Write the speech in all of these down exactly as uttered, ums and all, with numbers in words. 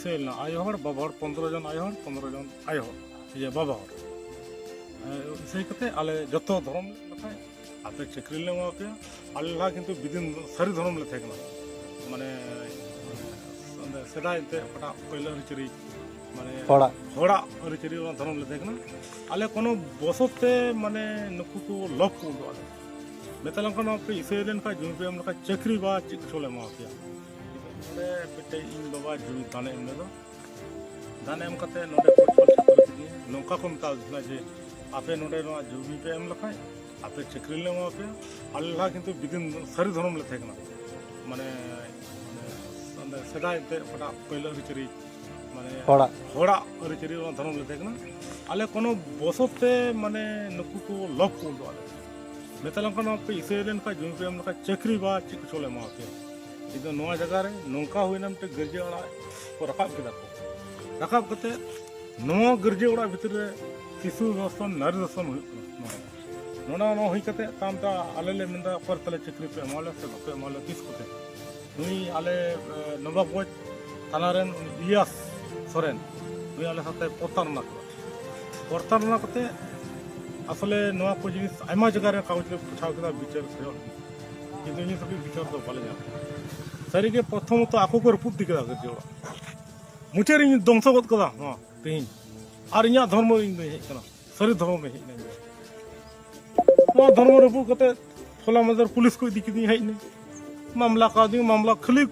ᱤᱥᱟᱹᱭ ᱞᱮᱱᱟ, ᱟᱭᱳ ᱦᱚᱲ, ᱵᱟᱵᱟ ᱦᱚᱲ, ᱯᱚᱱᱫᱽᱨᱚ ᱡᱚᱱ ᱟᱭᱳ ᱦᱚᱲ, ᱯᱚᱱᱫᱽᱨᱚ ᱡᱚᱱ ᱟᱭᱳ ᱦᱚᱲ, ᱤᱭᱟᱹ, ᱵᱟᱵᱟ ᱦᱚᱲ᱾ ᱮ, ᱤᱥᱟᱹᱭ ᱠᱟᱛᱮ ᱟᱞᱮ ᱡᱚᱛᱚ ᱫᱷᱚᱨᱚᱢ ᱞᱮᱠᱷᱟᱡ ᱟᱯᱮ ᱪᱟᱹᱠᱨᱤ ᱞᱮ ᱮᱢᱟ ᱯᱮᱭᱟ᱾ ᱟᱞᱮ ᱞᱟᱦᱟ ᱠᱤᱱᱛᱩ ᱵᱤᱫᱤᱱ ᱥᱟᱹᱨᱤ ᱫᱷᱚᱨᱚᱢ ᱞᱮ ᱛᱟᱦᱮᱸ ᱠᱟᱱᱟ, ᱢᱟᱱᱮ, ᱚᱸᱰᱮ ᱥᱮᱫᱟᱭ ᱮᱱᱛᱮ ᱚᱠᱟᱴᱟᱜ ᱯᱟᱹᱭᱞᱟᱹ ᱟᱹᱨᱤᱪᱟᱹᱞᱤ, ᱢᱟᱱᱮ, ᱦᱚᱲᱟᱜ᱾ ᱦᱚᱲᱟᱜ ᱟᱹᱨᱤᱪᱟᱹᱞᱤ, ᱚᱱᱟ ᱫᱷᱚᱨᱚᱢ ᱞᱮ ᱛᱟᱦᱮᱸ ᱠᱟᱱᱟ᱾ ᱟᱞᱮ ᱠᱳᱱᱳ ᱵᱚᱥᱚᱛ ᱛᱮ, ᱢᱟᱱᱮ, ᱱᱩᱠᱩ ᱠᱚ ᱞᱚᱵ ᱠᱚ ᱩᱫᱩᱜ ᱟᱞᱮ, ᱢᱮᱛᱟ ᱞᱮᱱ ᱠᱷᱟᱱ, ᱟᱯᱮ ᱤᱥᱟᱹᱭ ᱞᱮᱱ ᱠᱷᱟᱱ ᱡᱩᱢᱤ ᱯᱮ ᱮᱢ ᱞᱮᱠᱷᱟᱱ ᱪᱟᱹᱠᱨᱤ ᱵᱟ ᱪᱮᱫ ᱠᱚᱪᱚ ᱞᱮ ᱮᱢᱟ ᱯᱮᱭᱟ᱾ ᱚᱸᱰᱮ ᱢᱤᱫᱴᱮᱡ ᱤᱧ ᱵᱟᱵᱟ ᱡᱩᱢᱤ ᱫᱟᱱᱮ ᱮᱢ ᱞᱮᱫᱟ᱾ ᱫᱟᱱᱮ ᱮᱢ ᱠᱟᱛᱮ ᱱᱚᱰᱮ ᱠᱚ ᱪᱷᱚᱞ ᱪᱷᱟᱹᱛᱩᱨ ᱠᱤᱫᱤᱧᱟ᱾ ᱱᱚᱝᱠᱟ ᱠᱚ ᱢᱮᱛᱟ ᱫᱤᱧᱟ ᱡᱮ, ᱟᱯᱮ ᱱᱚᱰᱮ ᱱᱚᱣᱟ ᱡᱩᱢᱤ ᱯᱮ ᱮᱢ ᱞᱮᱠᱷᱟᱱ ᱟᱯᱮ ᱪᱟᱹᱠᱨᱤ ᱞᱮ ᱮᱢᱟ ᱯᱮᱭᱟ᱾ ᱟᱞᱮ ᱞᱟᱦᱟ ᱠᱤᱱᱛᱩ ᱵᱤᱫᱤᱱ ᱥᱟᱹᱨᱤ ᱫᱷᱚᱨᱚᱢ ᱞᱮ ᱛᱟᱦᱮᱸ ᱠᱟᱱᱟ, ᱢᱟᱱᱮ, ᱢᱟᱱᱮ, ᱚᱸᱰᱮ ᱥᱮᱫᱟᱭ ᱮᱱᱛᱮ ᱚᱠᱟᱴᱟᱜ ᱯᱟᱹᱭᱞᱟᱹ ᱟᱹᱨᱤᱪᱟᱹᱞᱤ, ᱢᱟᱱᱮ, ᱦᱚᱲᱟᱜ᱾ ᱦᱚᱲᱟᱜ ᱟᱹᱨᱤᱪᱟᱹᱞᱤ, ᱚᱱᱟ ᱫᱷᱚᱨᱚᱢ ᱞᱮ ᱛᱟᱦᱮᱸ ᱠᱟᱱᱟ᱾ ᱟᱞᱮ ᱠᱳᱱᱳ ᱵᱚᱥᱚᱛ ᱛᱮ, ᱢᱟᱱᱮ, ᱱᱩᱠᱩ ᱠᱚ ᱞᱚᱵ ᱠᱚ ᱩᱫᱩᱜ ᱟᱞᱮ, ᱢᱮᱛᱟ ᱞᱮᱱ ᱠᱷᱟᱱ, ᱟᱯᱮ ᱤᱥᱟᱹᱭ ᱞᱮᱱ ᱠᱷᱟᱱ ᱡᱩᱢᱤ ᱯᱮ ᱮᱢ ᱞᱮᱠᱷᱟᱱ ᱪᱟᱹᱠᱨᱤ ᱵᱟ ᱪᱮᱫ ᱠᱚᱪᱚ ᱞᱮ ᱮᱢᱟ ᱯᱮᱭᱟ᱾ ᱠᱤᱱᱛᱩ ᱱᱚᱣᱟ ᱡᱟᱭᱜᱟ ᱨᱮ ᱱᱚᱝᱠᱟ ᱦᱩᱭᱱᱟ, ᱢᱤᱫᱴᱮᱱ ᱜᱤᱨᱡᱟᱹ ᱚᱲᱟᱜ ᱠᱚ ᱨᱟᱠᱟᱵ ᱠᱮᱫᱟ ᱠᱚ᱾ ᱨᱟᱠᱟᱵ ᱠᱟᱛᱮ ᱱᱚᱣᱟ ᱜᱤᱨᱡᱟᱹ ᱚᱲᱟᱜ ᱵᱷᱤᱛᱨᱤ ᱨᱮ ᱥᱤᱥᱩ ᱫᱷᱚᱨᱥᱚᱱ, ᱱᱟᱨᱤ ᱫᱷᱚᱨᱥᱚᱱ ᱦᱩᱭᱩᱜ ᱠᱟᱱᱟ᱾ ᱱᱚᱣᱟ, ᱱᱚᱰᱮ ᱱᱚᱣᱟ ᱦᱩᱭ ᱠᱟᱛᱮ ᱛᱟᱭᱚᱢ ᱛᱮ ᱟᱞᱮ ᱞᱮ ᱢᱮᱱᱫᱟ, ᱚᱠᱚᱭ ᱛᱟᱞᱮ ᱪᱟᱹᱠᱨᱤ ᱯᱮ ᱮᱢᱟᱞᱮ ᱥᱮ ᱵᱟᱯᱮ ᱮᱢᱟᱞᱮ, ᱛᱤᱥ ᱠᱚᱛᱮ? ᱱᱩᱭ ᱟᱞᱮ, ᱮ, ᱱᱚᱵᱟᱵᱜᱚᱸᱡᱽ ᱛᱷᱟᱱᱟ ᱨᱮᱱ ᱩᱱᱤ ᱤᱞᱤᱭᱟᱥ ᱥᱚᱨᱮᱱ, ᱱᱩᱭ ᱟᱞᱮ ᱥᱟᱛᱮ ᱯᱨᱚᱛᱟᱨᱚᱱᱟ ᱠᱚ, ᱯᱨᱚᱛᱟᱨᱚᱱᱟ ᱠᱟᱛᱮ ᱟᱥᱚᱞᱮ ᱱᱚᱣᱟ ᱠᱚ ᱡᱤᱱᱤᱥ ᱟᱭᱢᱟ ᱡᱟᱭᱜᱟ ᱨᱮ ᱠᱟᱜᱚᱡᱽ ᱞᱮ ᱯᱟᱴᱷᱟᱣ ᱠᱮᱫᱟ, ᱵᱤᱪᱟᱹᱨ ᱦᱩᱭᱩᱜ, ᱠᱤᱱᱛᱩ ᱱᱤᱛ ᱦᱟᱹᱵᱤᱡ ᱵᱤᱪᱟᱹᱨ ᱫᱚ ᱵᱟᱞᱮ ᱧᱟᱢ ᱠᱮᱫᱟ᱾ ᱥᱟᱹᱨᱤᱜᱮ ᱯᱨᱚᱛᱷᱚᱢᱚᱛᱚ ᱟᱠᱚ ᱠᱚ ᱨᱟᱹᱯᱩᱫ ᱤᱫᱤ ᱠᱮᱫᱟ ᱜᱤᱨᱡᱟᱹ ᱚᱲᱟᱜ᱾ ᱢᱩᱪᱟᱹᱫ ᱨᱤᱧ ᱫᱷᱚᱝᱥᱚ ᱜᱚᱫ ᱠᱟᱫᱟ ᱱᱚᱣᱟ ᱛᱮᱦᱮᱧ᱾ ᱟᱨ ᱤᱧᱟᱹᱜ ᱫᱷᱚᱨᱢᱚ ᱤᱧ ᱫᱚᱧ ᱦᱮᱡ ᱠᱟᱱᱟ, ᱥᱟᱹᱨᱤ ᱫᱷᱚᱨᱢᱚ ᱨᱮ ᱦᱮᱡ ᱮᱱᱟᱹᱧ᱾ ᱱᱚᱣᱟ ᱫᱷᱚᱨᱢᱚ ᱨᱟᱹᱯᱩᱫ ᱠᱟᱛᱮ ᱦᱚᱞᱟ ᱢᱟᱫᱷᱮᱨ ᱯᱩᱞᱤᱥ ᱠᱚ ᱤᱫᱤ ᱠᱤᱫᱤᱧ, ᱦᱮᱡ ᱮᱱᱟᱹᱧ᱾ ᱢᱟᱢᱞᱟ ᱠᱟᱣᱫᱤᱧ, ᱢᱟᱢᱞᱟ ᱠᱷᱟᱹᱞᱤ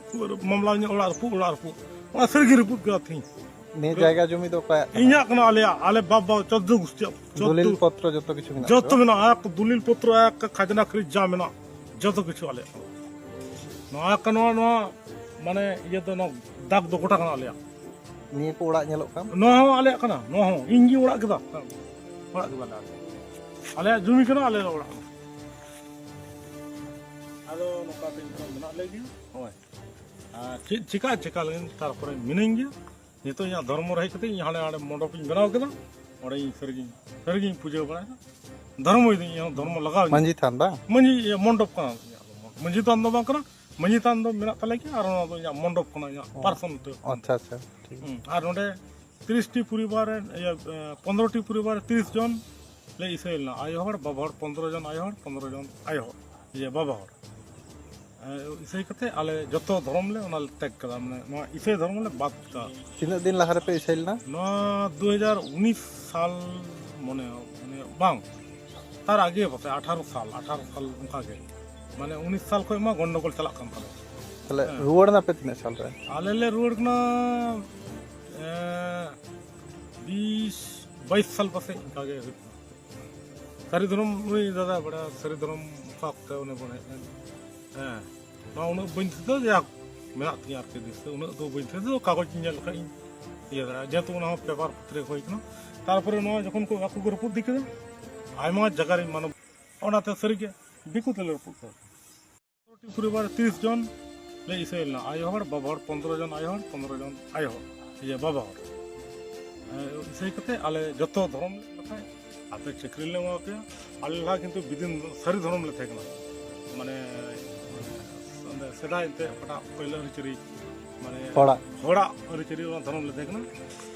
ᱢᱟᱢᱞᱟ, ᱤᱧᱟᱹᱜ ᱚᱲᱟᱜ ᱨᱟᱹᱯᱩᱫ, ᱚᱲᱟᱜ ᱨᱟᱹᱯᱩᱫ᱾ ᱚᱱᱟ ᱥᱟᱹᱨᱤ ᱜᱮ ᱨᱟᱹᱯᱩᱫ ᱠᱮᱫᱟ ᱛᱮᱦᱮᱧ᱾ ᱱᱤᱭᱟᱹ ᱡᱟᱭᱜᱟ ᱡᱚᱢᱤ ᱫᱚ ᱚᱠᱚᱭᱟᱜ ᱠᱟᱱᱟ? ᱤᱧᱟᱹᱜ ᱠᱟᱱᱟ, ᱟᱞᱮᱭᱟᱜ, ᱟᱞᱮ ᱵᱟᱯ ᱵᱟᱵᱟ ᱪᱳᱫᱽᱫᱳ ᱜᱩᱥᱴᱤᱭᱟᱜ, ᱪᱳᱫᱽᱫᱳ᱾ ᱫᱚᱞᱤᱞ ᱯᱚᱛᱨᱚ ᱡᱚᱛᱚ ᱠᱤᱪᱷᱩ ᱢᱮᱱᱟᱜ ᱡᱚᱛᱚ ᱛᱚ? ᱢᱮᱱᱟᱜᱼᱟ, ᱮᱠ ᱫᱚᱞᱤᱞ ᱯᱚᱛᱨᱚ, ᱮᱠ ᱠᱷᱟᱡᱽᱱᱟ ᱠᱷᱟᱹᱨᱤᱡ ᱡᱟ ᱢᱮᱱᱟᱜ, ᱡᱚᱛᱚ ᱠᱤᱪᱷᱩ ᱟᱞᱮᱭᱟᱜ ᱠᱟᱱᱟ᱾ ᱱᱚᱣᱟ ᱠᱟ-, ᱱᱚᱣᱟ, ᱱᱚᱣᱟ, ᱢᱟᱱᱮ, ᱤᱭᱟᱹ ᱫᱚ, ᱱᱚᱣᱟ ᱫᱟᱜᱽ ᱫᱚ ᱜᱚᱴᱟ ᱠᱟᱱᱟ ᱟᱞᱮᱭᱟᱜ᱾ ᱱᱤᱭᱟᱹ ᱠᱚ ᱚᱲᱟᱜ ᱧᱮᱞᱚᱜ ᱠᱟᱱ? ᱱᱚᱣᱟ ᱦᱚᱸ ᱟᱞᱮᱭᱟᱜ ᱠᱟᱱᱟ, ᱱᱚᱣᱟ ᱦᱚᱸ ᱤᱧ ᱜᱤᱧ ᱚᱲᱟᱜ ᱠᱮᱫᱟ᱾ ᱚᱲᱟᱜ ᱠᱮᱫᱟ ᱞᱮ ᱟᱞᱮ᱾ ᱟᱞᱮᱭᱟᱜ ᱡᱚᱢᱤ ᱠᱟᱱᱟ, ᱟᱞᱮ ᱞᱮ ᱚᱲᱟᱜ ᱠᱟᱱᱟ᱾ ᱟᱫᱚ ᱱᱚᱝᱠᱟ ᱛᱮ ᱱᱤᱛᱚᱜ ᱢᱮᱱᱟᱜ ᱞᱮ ᱜᱮᱭᱟ᱾ ᱦᱳᱭ᱾ ᱟᱨ ᱪᱮᱫ ᱪᱤᱠᱟ, ᱪᱤᱠᱟ ᱞᱮᱱ, ᱛᱟᱨᱯᱚᱨᱮ ᱢᱤᱱᱟᱹᱧ ᱜᱮᱭᱟ᱾ ᱱᱤᱛᱚᱜ ᱤᱧᱟᱹᱜ ᱫᱷᱚᱨᱢᱚ ᱨᱮ ᱦᱮᱡ ᱠᱟᱛᱮ ᱤᱧ ᱦᱟᱸᱰᱮ, ᱦᱟᱸᱰᱮ ᱢᱚᱱᱰᱚᱯ ᱤᱧ ᱵᱮᱱᱟᱣ ᱠᱮᱫᱟ᱾ ᱚᱸᱰᱮ ᱤᱧ ᱥᱟᱹᱨᱤᱜᱤᱧ, ᱥᱟᱹᱨᱤᱜᱤᱧ ᱯᱩᱡᱟᱹ ᱵᱟᱲᱟᱭᱮᱫᱟ᱾ ᱫᱷᱚᱨᱢᱚᱭ ᱫᱟᱹᱧ, ᱤᱧ ᱦᱚᱸ ᱫᱷᱚᱨᱢᱚ ᱞᱟᱜᱟᱣ ᱤᱧ᱾ ᱢᱟᱹᱡᱷᱤ ᱛᱷᱟᱱ ᱵᱟᱝ? ᱢᱟᱹᱡᱷᱤ, ᱤᱭᱟᱹ, ᱢᱚᱱᱰᱚᱯ ᱠᱟᱱᱟ ᱤᱧᱟᱹᱜ ᱫᱚ᱾ ᱢᱟᱹᱡᱷᱤ ᱛᱷᱟᱱ ᱫᱚ ᱵᱟᱝ ᱠᱟᱱᱟ, ᱢᱟᱹᱡᱷᱤ ᱛᱷᱟᱱ ᱫᱚ ᱢᱮᱱᱟᱜ ᱛᱟᱞᱮ ᱜᱮᱭᱟ, ᱟᱨ ᱚᱱᱟ ᱫᱚ ᱤᱧᱟᱹᱜ ᱢᱚᱱᱰᱚᱯ ᱠᱟᱱᱟ, ᱤᱧᱟᱹᱜ ᱚ᱾ ᱯᱟᱨᱥᱚᱱᱟᱞ ᱛᱮ᱾ ᱟᱪᱪᱷᱟ, ᱟᱪᱪᱷᱟ, ᱴᱷᱤᱠ᱾ ᱦᱩᱸ, ᱟᱨ ᱱᱚᱰᱮ ᱛᱤᱨᱤᱥ ᱴᱤ ᱯᱚᱨᱤᱵᱟᱨ ᱨᱮ, ᱤᱭᱟᱹ, ᱮ, ᱯᱚᱱᱫᱽᱨᱚ ᱴᱤ ᱯᱚᱨᱤᱵᱟᱨ ᱨᱮ ᱛᱤᱨᱤᱥ ᱡᱚᱱ ᱞᱮ ᱤᱥᱟᱹᱭ ᱞᱮᱱᱟ᱾ ᱟᱭᱳ ᱦᱚᱲ, ᱵᱟᱵᱟ ᱦᱚᱲ, ᱯᱚᱱᱫᱽᱨᱚ ᱡᱚᱱ ᱟᱭᱳ ᱦᱚᱲ, ᱯᱚᱱᱫᱽᱨᱚ ᱡᱚᱱ ᱟᱭᱳ ᱦᱚᱲ, ᱤᱭᱟᱹ, ᱵᱟᱵᱟ ᱦᱚᱲ᱾ ᱮ, ᱤᱥᱟᱹᱭ ᱠᱟᱛᱮ ᱟᱞᱮ ᱡᱚᱛᱚ ᱫᱷᱚᱨᱚᱢ ᱞᱮ, ᱚᱱᱟ ᱞᱮ ᱛᱮᱜ ᱠᱟᱫᱟ, ᱢᱟᱱᱮ ᱱᱚᱣᱟ ᱤᱥᱟᱹᱭ ᱫᱷᱚᱨᱚᱢ ᱞᱮ ᱵᱟᱫ ᱠᱟᱫᱟ᱾ ᱛᱤᱱᱟᱹᱜ ᱫᱤᱱ ᱞᱟᱦᱟ ᱨᱮᱯᱮ ᱤᱥᱟᱹᱭ ᱞᱮᱱᱟ? ᱱᱚᱣᱟ ᱫᱩ ᱦᱟᱡᱟᱨ ᱩᱱᱤᱥ ᱥᱟᱞ ᱢᱚᱱᱮ, ᱢᱟᱱᱮ ᱵᱟᱝ, ᱛᱟᱨ ᱟᱜᱮ ᱯᱟᱥᱮ ᱟᱴᱷᱟᱨᱚ ᱥᱟᱞ, ᱟᱴᱷᱟᱨᱚ ᱥᱟᱞ ᱚᱱᱠᱟ ᱜᱮ᱾ ᱢᱟᱱᱮ ᱩᱱᱤᱥ ᱥᱟᱞ ᱠᱷᱚᱱ ᱢᱟ ᱜᱚᱱᱰᱚᱜᱳᱞ ᱪᱟᱞᱟᱜ ᱠᱟᱱ ᱛᱟᱞᱮᱭᱟ᱾ ᱛᱟᱦᱞᱮ ᱦᱮᱸ᱾ ᱨᱩᱣᱟᱹᱲ ᱱᱟᱯᱮ ᱛᱤᱱᱟᱹᱜ ᱥᱟᱞ ᱨᱮ? ᱟᱞᱮ ᱞᱮ ᱨᱩᱣᱟᱹᱲ ᱠᱟᱱᱟ, ᱮ, ᱵᱤᱥ, ᱵᱟᱭᱤᱥ ᱥᱟᱞ ᱯᱟᱥᱮ ᱚᱱᱠᱟ ᱜᱮ ᱦᱩᱭᱩᱜ ᱠᱟᱱᱟ᱾ ᱥᱟᱹᱨᱤ ᱫᱷᱚᱨᱚᱢ ᱩᱱᱤ ᱫᱟᱫᱟ ᱵᱟᱲᱟ, ᱥᱟᱹᱨᱤ ᱫᱷᱚᱨᱚᱢ ᱚᱠᱟ ᱚᱠᱛᱮ ᱚᱱᱮ ᱵᱚᱱ ᱦᱮᱡ ᱞᱮᱱ᱾ ᱦᱮᱸ, ᱱᱚᱣᱟ ᱩᱱᱟᱹᱜ ᱵᱟᱹᱧ ᱫᱤᱥᱟᱹ, ᱡᱟᱠ ᱢᱮᱱᱟᱜ ᱛᱤᱧᱟ ᱟᱨᱠᱤ ᱫᱤᱥᱟᱹ, ᱩᱱᱟᱹᱜ ᱫᱚ ᱵᱟᱹᱧ ᱫᱤᱥᱟᱹ, ᱠᱟᱜᱚᱡᱽ ᱤᱧ ᱧᱮᱞ ᱞᱮᱠᱷᱟᱡ ᱤᱧ ᱤᱭᱟᱹ ᱫᱟᱲᱮᱭᱟᱜᱼᱟ, ᱡᱮᱦᱮᱛᱩ ᱚᱱᱟ ᱦᱚᱸ ᱯᱮᱯᱟᱨ ᱯᱚᱛᱨᱤᱠᱟ ᱦᱩᱭ ᱠᱟᱱᱟ᱾ ᱛᱟᱨᱯᱚᱨᱮ ᱱᱚᱣᱟ ᱡᱚᱠᱷᱚᱱ ᱠᱚ ᱟᱠᱚ ᱠᱚ ᱨᱟᱹᱯᱩᱫ ᱤᱫᱤ ᱠᱮᱫᱟ, ᱟᱭᱢᱟ ᱡᱟᱭᱜᱟ ᱨᱮ ᱢᱟᱱᱮ ᱚᱱᱟᱛᱮ ᱥᱟᱹᱨᱤᱜᱮ ᱫᱤᱠᱩ ᱛᱮᱞᱮ ᱨᱟᱹᱯᱩᱫ ᱠᱮᱫᱟ᱾ ᱯᱚᱨᱤᱵᱟᱨ ᱛᱤᱨᱤᱥ ᱡᱚᱱ ᱞᱮ ᱤᱥᱟᱹᱭ ᱞᱮᱱᱟ, ᱟᱭᱳ ᱦᱚᱲ, ᱵᱟᱵᱟ ᱦᱚᱲ, ᱯᱚᱱᱫᱽᱨᱚ ᱡᱚᱱ ᱟᱭᱳ ᱦᱚᱲ, ᱯᱚᱱᱫᱽᱨᱚ ᱡᱚᱱ ᱟᱭᱳ ᱦᱚᱲ, ᱤᱭᱟᱹ, ᱵᱟᱵᱟ ᱦᱚᱲ᱾ ᱮ, ᱤᱥᱟᱹᱭ ᱠᱟᱛᱮ ᱟᱞᱮ ᱡᱚᱛᱚ ᱫᱷᱚᱨᱚᱢ ᱞᱮᱠᱷᱟᱡ ᱟᱯᱮ ᱪᱟᱹᱠᱨᱤ ᱞᱮ ᱮᱢᱟ ᱯᱮᱭᱟ᱾ ᱟᱞᱮ ᱞᱟᱦᱟ ᱠᱤᱱᱛᱩ ᱵᱤᱫᱤᱱ ᱥᱟᱹᱨᱤ ᱫᱷᱚᱨᱚᱢ ᱞᱮ ᱛᱟᱦᱮᱸ ᱠᱟᱱᱟ, ᱢᱟᱱᱮ, ᱢᱟᱱᱮ ᱚᱸᱰᱮ ᱥᱮᱫᱟᱭ ᱮᱱᱛᱮ ᱚᱠᱟᱴᱟᱜ ᱯᱳᱭᱞᱳ ᱟᱹᱨᱤᱪᱟᱹᱞᱤ, ᱢᱟᱱᱮ ᱦᱚᱲᱟᱜ᱾ ᱦᱚᱲᱟᱜ ᱟᱹᱨᱤᱪᱟᱹᱞᱤ, ᱚᱱᱟ ᱫᱷᱚᱨᱚᱢ ᱞᱮ ᱛᱟᱦᱮᱸ ᱠᱟᱱᱟ᱾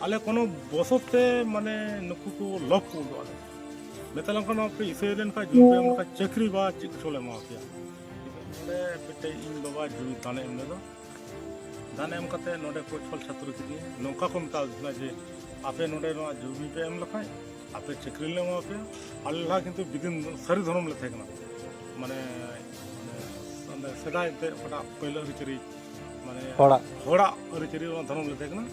ᱟᱞᱮ ᱠᱳᱱᱳ ᱵᱚᱥᱚᱛ ᱛᱮ ᱢᱟᱱᱮ ᱱᱩᱠᱩ ᱠᱚ ᱞᱚᱵᱷ ᱠᱚ ᱩᱫᱩᱜ ᱟᱞᱮ, ᱢᱮᱛᱟ ᱞᱮᱱ ᱠᱷᱟᱱ ᱟᱯᱮ ᱤᱥᱟᱹᱭ ᱞᱮᱱ ᱠᱷᱟᱱ ᱡᱩᱫᱤ ᱯᱮ ᱮᱢ ᱞᱮᱠᱷᱟᱱ ᱪᱟᱹᱠᱨᱤ ᱵᱟ ᱪᱮᱫ ᱠᱚᱪᱚ ᱞᱮ ᱮᱢᱟ ᱯᱮᱭᱟ᱾ ᱱᱚᱰᱮ ᱢᱤᱫᱴᱮᱡ ᱤᱧ ᱵᱟᱵᱟ ᱡᱩᱢᱤ ᱫᱟᱱᱮ ᱮᱢ ᱞᱮᱫᱟ, ᱫᱟᱱ ᱮᱢ ᱠᱟᱛᱮ ᱱᱚᱰᱮ ᱠᱳᱪ ᱯᱷᱚᱞ ᱪᱷᱟᱛᱨᱚ ᱠᱤᱫᱤᱧᱟ, ᱱᱚᱝᱠᱟ ᱠᱚ ᱢᱮᱛᱟ ᱫᱤᱧᱟ ᱡᱮ ᱟᱯᱮ ᱱᱚᱰᱮ ᱱᱚᱣᱟ ᱡᱩᱢᱤ ᱯᱮ ᱮᱢ ᱞᱮᱠᱷᱟᱱ ᱟᱯᱮ ᱪᱟᱹᱠᱨᱤ ᱞᱮ ᱮᱢᱟ ᱯᱮᱭᱟ᱾ ᱟᱞᱮ ᱞᱟᱦᱟ ᱠᱤᱱᱛᱩ ᱵᱤᱫᱤᱱ ᱥᱟᱹᱨᱤ ᱫᱷᱚᱨᱚᱢ ᱞᱮ ᱛᱟᱦᱮᱸ ᱠᱟᱱᱟ, ᱢᱟᱱᱮ, ᱢᱟᱱᱮ ᱚᱸᱰᱮ ᱥᱮᱫᱟᱭ ᱮᱱᱛᱮ ᱚᱠᱟᱴᱟᱜ ᱯᱳᱭᱞᱳ ᱟᱹᱨᱤᱪᱟᱹᱞᱤ, ᱢᱟᱱᱮ ᱦᱚᱲᱟᱜ᱾ ᱦᱚᱲᱟᱜ ᱟᱹᱨᱤᱪᱟᱹᱞᱤ, ᱚᱱᱟ ᱫᱷᱚᱨᱚᱢ ᱞᱮ ᱛᱟᱦᱮᱸ ᱠᱟᱱᱟ᱾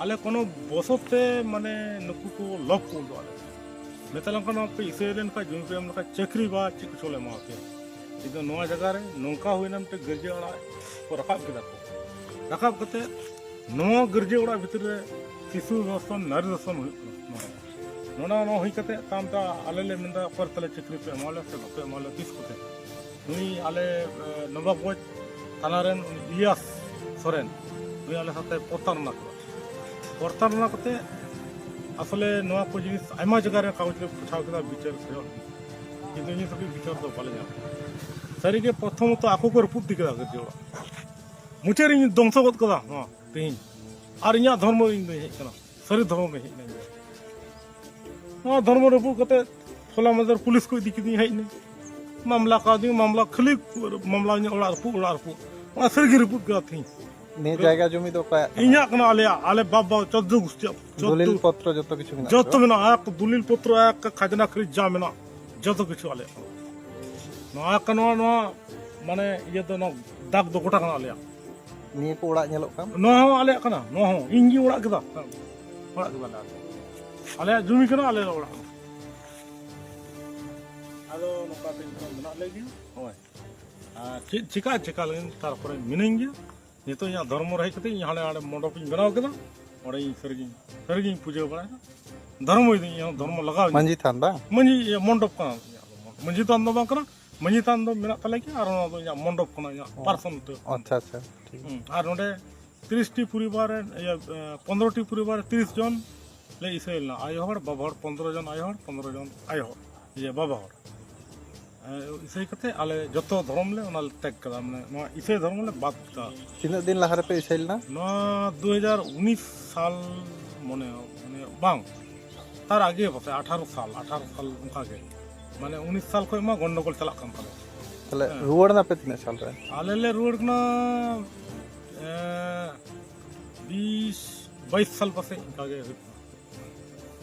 ᱟᱞᱮ ᱠᱳᱱᱳ ᱵᱚᱥᱚᱛ ᱛᱮ ᱢᱟᱱᱮ ᱱᱩᱠᱩ ᱠᱚ ᱞᱚᱵᱷ ᱠᱚ ᱩᱫᱩᱜ ᱟᱞᱮ, ᱢᱮᱛᱟ ᱞᱮᱱ ᱠᱷᱟᱱ ᱟᱯᱮ ᱤᱥᱟᱹᱭ ᱞᱮᱱ ᱠᱷᱟᱱ ᱡᱩᱢᱤ ᱯᱮ ᱮᱢ ᱞᱮᱠᱷᱟᱱ ᱪᱟᱹᱠᱨᱤ ᱵᱟ ᱪᱮᱫ ᱠᱚᱪᱚ ᱞᱮ ᱮᱢᱟ ᱯᱮᱭᱟ᱾ ᱠᱤᱱᱛᱩ ᱱᱚᱣᱟ ᱡᱟᱭᱜᱟ ᱨᱮ ᱱᱚᱝᱠᱟ ᱦᱩᱭᱱᱟ, ᱢᱤᱫᱴᱮᱱ ᱜᱟᱹᱨᱡᱟᱹ ᱚᱲᱟᱜ ᱠᱚ ᱨᱟᱠᱟᱵ ᱠᱮᱫᱟ ᱠᱚ᱾ ᱨᱟᱠᱟᱵ ᱠᱟᱛᱮ ᱱᱚᱣᱟ ᱜᱟᱹᱨᱡᱟᱹ ᱚᱲᱟᱜ ᱵᱷᱤᱛᱤᱨ ᱨᱮ ᱥᱤᱥᱩ ᱫᱷᱚᱨᱥᱚᱱ, ᱱᱟᱨᱤ ᱫᱷᱚᱨᱥᱚᱱ ᱦᱩᱭᱩᱜ ᱠᱟᱱᱟ᱾ ᱱᱚᱰᱮ ᱱᱚᱰᱮ ᱱᱚᱣᱟ ᱦᱩᱭ ᱠᱟᱛᱮ ᱛᱟᱭᱚᱢ ᱛᱮ ᱟᱞᱮ ᱞᱮ ᱢᱮᱱᱫᱟ, ᱚᱠᱚᱭ ᱛᱟᱞᱮ ᱪᱟᱹᱠᱨᱤ ᱯᱮ ᱮᱢᱟᱞᱮ ᱥᱮ ᱵᱟᱯᱮ ᱮᱢᱟᱞᱮ ᱛᱤᱥ ᱠᱚᱛᱮ? ᱱᱩᱭ ᱟᱞᱮ, ᱮ, ᱱᱚᱵᱟᱵᱜᱚᱸᱡᱽ ᱛᱷᱟᱱᱟ ᱨᱮᱱ ᱩᱱᱤ ᱤᱞᱤᱭᱟᱥ ᱥᱚᱨᱮᱱ, ᱱᱩᱭ ᱟᱞᱮ ᱥᱟᱛᱮ ᱯᱨᱚᱛᱟᱨᱚᱱᱟ ᱠᱚ, ᱯᱨᱚᱛᱟᱨᱚᱱᱟ ᱠᱟᱛᱮ ᱟᱥᱚᱞᱮ ᱱᱚᱣᱟ ᱠᱚ ᱡᱤᱱᱤᱥ ᱟᱭᱢᱟ ᱡᱟᱭᱜᱟ ᱨᱮ ᱠᱟᱜᱚᱡᱽ ᱞᱮ ᱯᱟᱥᱟᱣ ᱠᱮᱫᱟ, ᱵᱤᱪᱟᱹᱨ ᱦᱩᱭᱩᱜ, ᱠᱤᱱᱛᱩ ᱱᱤᱛ ᱦᱟᱹᱵᱤᱡ ᱵᱤᱪᱟᱹᱨ ᱫᱚ ᱵᱟᱞᱮ ᱧᱟᱢ ᱠᱟᱫᱟ᱾ ᱥᱟᱹᱨᱤᱜᱮ ᱯᱨᱚᱛᱷᱚᱢᱚᱛᱚ ᱟᱠᱚ ᱠᱚ ᱨᱟᱹᱯᱩᱫ ᱤᱫᱤ ᱠᱮᱫᱟ ᱜᱤᱨᱡᱟᱹ ᱚᱲᱟᱜ᱾ ᱢᱩᱪᱟᱹᱫ ᱨᱤᱧ ᱫᱷᱚᱝᱥᱚ ᱜᱚᱫ ᱠᱟᱫᱟ ᱱᱚᱣᱟ ᱛᱮᱦᱮᱧ᱾ ᱟᱨ ᱤᱧᱟᱹᱜ ᱫᱷᱚᱨᱢᱚ ᱤᱧ ᱫᱚᱧ ᱦᱮᱡ ᱠᱟᱱᱟ, ᱥᱟᱹᱨᱤ ᱫᱷᱚᱨᱢᱚ ᱜᱮ ᱦᱮᱡ ᱮᱱᱟ᱾ ᱱᱚᱣᱟ ᱫᱷᱚᱨᱢᱚ ᱨᱟᱹᱯᱩᱫ ᱠᱟᱛᱮ ᱦᱚᱞᱟ ᱢᱟᱫᱷᱮᱨ ᱯᱩᱞᱤᱥ ᱠᱚ ᱤᱫᱤ ᱠᱤᱫᱤᱧ, ᱦᱮᱡ ᱮᱱᱟᱹᱧ᱾ ᱢᱟᱢᱞᱟ ᱠᱟᱣᱫᱤᱧ, ᱢᱟᱢᱞᱟ ᱠᱷᱟᱹᱞᱤ ᱢᱟᱢᱞᱟ, ᱤᱧᱟᱹᱜ ᱚᱲᱟᱜ ᱨᱟᱹᱯᱩᱫ, ᱚᱲᱟᱜ ᱨᱟᱹᱯᱩᱫ᱾ ᱚᱱᱟ ᱥᱟᱹᱨᱤ ᱜᱮ ᱨᱟᱹᱯᱩᱫ ᱠᱮᱫᱟ ᱛᱮᱦᱮᱧ᱾ ᱱᱤᱭᱟᱹ ᱡᱟᱭᱜᱟ ᱡᱚᱢᱤ ᱫᱚ ᱚᱠᱚᱭᱟᱜ ᱠᱟᱱᱟ? ᱤᱧᱟᱹᱜ ᱠᱟᱱᱟ, ᱟᱞᱮᱭᱟᱜ, ᱟᱞᱮ ᱵᱟᱯ ᱵᱟᱵᱟ ᱪᱳᱫᱫᱳ ᱜᱩᱥᱴᱤᱭᱟᱜ, ᱪᱳᱫᱫᱳ ᱫᱚᱞᱤᱞ ᱯᱚᱛᱨᱚ ᱡᱚᱛᱚ ᱠᱤᱪᱷᱩ ᱢᱮᱱᱟᱜ ᱡᱚᱛᱚ ᱟᱠᱟᱫᱟ? ᱢᱮᱱᱟᱜᱼᱟ, ᱟᱭᱟᱜ ᱫᱚᱞᱤᱞ ᱯᱚᱛᱨᱚ, ᱟᱭᱟᱜ ᱠᱷᱟᱡᱽᱱᱟ ᱠᱷᱟᱹᱨᱤᱡ ᱡᱟ ᱢᱮᱱᱟᱜ, ᱡᱚᱛᱚ ᱠᱤᱪᱷᱩ ᱟᱞᱮᱭᱟᱜ ᱠᱟᱱᱟ᱾ ᱱᱚᱣᱟ ᱠᱟᱱᱟ, ᱱᱚᱣᱟ, ᱱᱚᱣᱟ, ᱢᱟᱱᱮ, ᱤᱭᱟᱹ ᱫᱚ, ᱱᱚᱣᱟ ᱫᱟᱜ ᱫᱚ ᱜᱚᱴᱟ ᱠᱟᱱᱟ ᱟᱞᱮᱭᱟᱜ᱾ ᱱᱤᱭᱟᱹ ᱠᱚ ᱚᱲᱟᱜ ᱧᱮᱞᱚᱜ ᱠᱟᱱ? ᱱᱚᱣᱟ ᱦᱚᱸ ᱟᱞᱮᱭᱟᱜ ᱠᱟᱱᱟ, ᱱᱚᱣᱟ ᱦᱚᱸ ᱤᱧ ᱜᱮ ᱚᱲᱟᱜ ᱠᱮᱫᱟ᱾ ᱚᱲᱟᱜ ᱠᱮᱫᱟᱞᱮ ᱟᱞᱮ᱾ ᱟᱞᱮᱭᱟᱜ ᱡᱚᱢᱤ ᱠᱟᱱᱟ, ᱟᱞᱮ ᱞᱮ ᱚᱲᱟᱜ ᱠᱟᱱᱟ᱾ ᱟᱫᱚ ᱱᱚᱝᱠᱟ ᱛᱮ ᱱᱤᱛᱚᱜ ᱢᱮᱱᱟᱜ ᱞᱮ ᱜᱮᱭᱟ᱾ ᱦᱳᱭ᱾ ᱟᱨ ᱪᱮᱫ ᱪᱤᱠᱟ, ᱪᱤᱠᱟ ᱞᱮᱱ, ᱛᱟᱨᱯᱚᱨᱮ ᱢᱤᱱᱟᱹᱧ ᱜᱮᱭᱟ᱾ ᱱᱤᱛᱚᱜ ᱤᱧᱟᱹᱜ ᱫᱷᱚᱨᱢᱚ ᱨᱮ ᱦᱮᱡ ᱠᱟᱛᱮ ᱤᱧ ᱦᱟᱸᱰᱮ, ᱦᱟᱸᱰᱮ ᱢᱚᱱᱰᱚᱯ ᱤᱧ ᱵᱮᱱᱟᱣ ᱠᱮᱫᱟ᱾ ᱚᱸᱰᱮ ᱤᱧ ᱥᱟᱹᱨᱤᱜᱤᱧ, ᱥᱟᱹᱨᱤᱜᱤᱧ ᱯᱩᱡᱟᱹ ᱵᱟᱲᱟᱭᱮᱫᱟ᱾ ᱫᱷᱚᱨᱢᱚ ᱤᱫᱤ, ᱤᱧ ᱦᱚᱸ ᱫᱷᱚᱨᱢᱚ ᱞᱟᱜᱟᱣ ᱤᱧ᱾ ᱢᱟᱹᱡᱷᱤ ᱛᱷᱟᱱ ᱵᱟᱝ? ᱢᱟᱹᱡᱷᱤ, ᱤᱭᱟᱹ, ᱢᱚᱱᱰᱚᱯ ᱠᱟᱱᱟ ᱤᱧᱟᱹᱜ ᱫᱚ᱾ ᱢᱟᱹᱡᱷᱤ ᱛᱷᱟᱱ ᱫᱚ ᱵᱟᱝ ᱠᱟᱱᱟ᱾ ᱢᱟᱹᱡᱷᱤ ᱛᱷᱟᱱ ᱫᱚ ᱢᱮᱱᱟᱜ ᱛᱟᱞᱮ ᱜᱮᱭᱟ, ᱟᱨ ᱚᱱᱟ ᱫᱚ ᱤᱧᱟᱹᱜ ᱢᱚᱱᱰᱚᱯ ᱠᱟᱱᱟ, ᱤᱧᱟᱹᱜ ᱚ᱾ ᱯᱟᱨᱥᱚᱱᱟᱞ ᱛᱮ᱾ ᱟᱪᱪᱷᱟ, ᱟᱪᱪᱷᱟ, ᱴᱷᱤᱠ᱾ ᱦᱩᱸ, ᱟᱨ ᱱᱚᱰᱮ ᱛᱤᱨᱤᱥ ᱴᱤ ᱯᱚᱨᱤᱵᱟᱨ ᱨᱮ, ᱤᱭᱟᱹ, ᱮ, ᱯᱚᱱᱨᱚ ᱴᱤ ᱯᱚᱨᱤᱵᱟᱨ ᱨᱮ ᱛᱤᱨᱤᱥ ᱡᱚᱱ ᱞᱮ ᱤᱥᱟᱹᱭ ᱞᱮᱱᱟ᱾ ᱟᱭᱳ ᱦᱚᱲ, ᱵᱟᱵᱟ ᱦᱚᱲ, ᱯᱚᱱᱨᱚ ᱡᱚᱱ ᱟᱭᱳ ᱦᱚᱲ, ᱯᱚᱱᱨᱚ ᱡᱚᱱ ᱟᱭᱳ ᱦᱚᱲ, ᱤᱭᱟᱹ, ᱵᱟᱵᱟ ᱦᱚᱲ᱾ ᱮ, ᱤᱥᱟᱹᱭ ᱠᱟᱛᱮ ᱟᱞᱮ ᱡᱚᱛᱚ ᱫᱷᱚᱨᱚᱢ ᱞᱮ, ᱚᱱᱟ ᱞᱮ ᱛᱮᱜ ᱠᱟᱫᱟ, ᱢᱟᱱᱮ ᱱᱚᱣᱟ ᱤᱥᱟᱹᱭ ᱫᱷᱚᱨᱚᱢ ᱞᱮ ᱵᱟᱫ ᱠᱟᱫᱟ᱾ ᱛᱤᱱᱟᱹᱜ ᱫᱤᱱ ᱞᱟᱦᱟ ᱨᱮᱯᱮ ᱤᱥᱟᱹᱭ ᱞᱮᱱᱟ? ᱱᱚᱣᱟ ᱫᱩ ᱦᱟᱡᱟᱨ ᱩᱱᱤᱥ ᱥᱟᱞ ᱢᱚᱱᱮ, ᱢᱟᱱᱮ ᱵᱟᱝ, ᱛᱟᱨ ᱟᱜᱮ ᱯᱟᱥᱮ ᱟᱴᱷᱟᱨᱚ ᱥᱟᱞ, ᱟᱴᱷᱟᱨᱚ ᱥᱟᱞ ᱚᱱᱠᱟ ᱜᱮ᱾ ᱢᱟᱱᱮ ᱩᱱᱤᱥ ᱥᱟᱞ ᱠᱷᱚᱱ ᱢᱟ ᱜᱚᱱᱰᱚᱜᱳᱞ ᱪᱟᱞᱟᱜ ᱠᱟᱱ ᱛᱟᱞᱮ᱾ ᱛᱟᱦᱞᱮ ᱦᱮᱸ᱾ ᱨᱩᱣᱟᱹᱲ ᱱᱟᱯᱮ ᱛᱤᱱᱟᱹᱜ ᱥᱟᱞ ᱨᱮ? ᱟᱞᱮ ᱞᱮ ᱨᱩᱣᱟᱹᱲ ᱠᱟᱱᱟ, ᱮ, ᱵᱤᱥ, ᱵᱟᱭᱤᱥ ᱥᱟᱞ ᱯᱟᱥᱮᱡ ᱚᱱᱠᱟ ᱜᱮ ᱦᱩᱭᱩᱜ ᱠᱟᱱᱟ᱾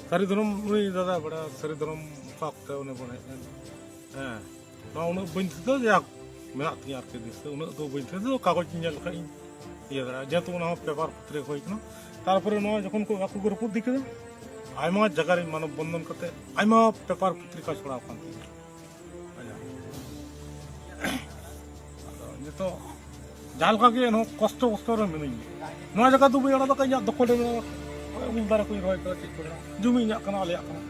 ᱥᱟᱹᱨᱤ ᱫᱷᱚᱨᱚᱢ, ᱩᱱᱤ ᱫᱟᱫᱟ ᱵᱟᱲᱟ, ᱥᱟᱹᱨᱤ ᱫᱷᱚᱨᱚᱢ ᱚᱠᱟ ᱚᱠᱛᱮ ᱩᱱᱤ ᱵᱚᱱ ᱦᱮᱡ ᱞᱮᱱ᱾ ᱦᱮᱸ, ᱱᱚᱣᱟ ᱩᱱᱟᱹᱜ ᱵᱟᱹᱧ ᱫᱤᱥᱟᱹ, ᱡᱟᱠ ᱢᱮᱱᱟᱜ ᱛᱤᱧᱟ ᱟᱨᱠᱤ ᱫᱤᱥᱟᱹ, ᱩᱱᱟᱹᱜ ᱫᱚ ᱵᱟᱹᱧ ᱫᱤᱥᱟᱹ, ᱠᱟᱜᱚᱡᱽ ᱤᱧ ᱧᱮᱞ ᱞᱮᱠᱷᱟᱱ ᱤᱧ ᱤᱭᱟᱹ ᱫᱟᱲᱮᱭᱟᱜᱼᱟ, ᱡᱮᱦᱮᱛᱩ ᱚᱱᱟ ᱦᱚᱸ ᱯᱮᱯᱟᱨ ᱯᱚᱛᱨᱤᱠᱟ ᱦᱩᱭ ᱠᱟᱱᱟ᱾ ᱛᱟᱨᱯᱚᱨᱮ ᱱᱚᱣᱟ ᱡᱚᱠᱷᱚᱱ ᱠᱚ ᱟᱠᱚ ᱠᱚ ᱨᱟᱹᱯᱩᱫ ᱤᱫᱤ ᱠᱮᱫᱟ, ᱟᱭᱢᱟ ᱡᱟᱭᱜᱟ ᱨᱮ ᱢᱟᱱᱚᱵ ᱵᱚᱱᱫᱷᱚᱱ ᱠᱟᱛᱮ ᱟᱭᱢᱟ ᱯᱮᱯᱟᱨ ᱯᱚᱛᱨᱤᱠᱟ ᱪᱷᱚᱲᱟᱣ ᱠᱟᱱ ᱛᱤᱧᱟ᱾ ᱟᱪᱪᱷᱟ᱾ ᱟᱫᱚ ᱱᱤᱛᱚᱜ ᱡᱟᱦᱟᱸ ᱞᱮᱠᱟ ᱜᱮ ᱮᱱᱦᱚᱸ ᱠᱚᱥᱴᱚ ᱠᱚᱥᱴᱚ ᱨᱮ ᱢᱤᱱᱟᱹᱧ ᱜᱮᱭᱟ᱾ ᱱᱚᱣᱟ ᱡᱟᱭᱜᱟ ᱫᱚ ᱵᱟᱹᱧ ᱟᱲᱟᱜ ᱫᱟ, ᱤᱧᱟᱹᱜ ᱫᱚᱠᱷᱚᱞ ᱨᱮ ᱢᱮᱱᱟᱜᱼᱟ᱾ ᱩᱞ ᱫᱟᱨᱮ ᱠᱚᱧ ᱨᱚᱦᱚᱭ ᱠᱟᱫᱟ, ᱪᱮᱫ ᱠᱚ ᱢᱮᱱᱟᱜᱼᱟ, ᱡᱩᱢᱤ ᱤᱧᱟᱹᱜ ᱠᱟᱱᱟ, ᱟᱞᱮᱭᱟᱜ ᱠᱟᱱᱟ᱾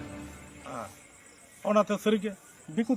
ᱦᱮᱸ, ᱚᱱᱟᱛᱮ ᱥᱟᱹᱨᱤᱜᱮ ᱫᱤᱠᱩ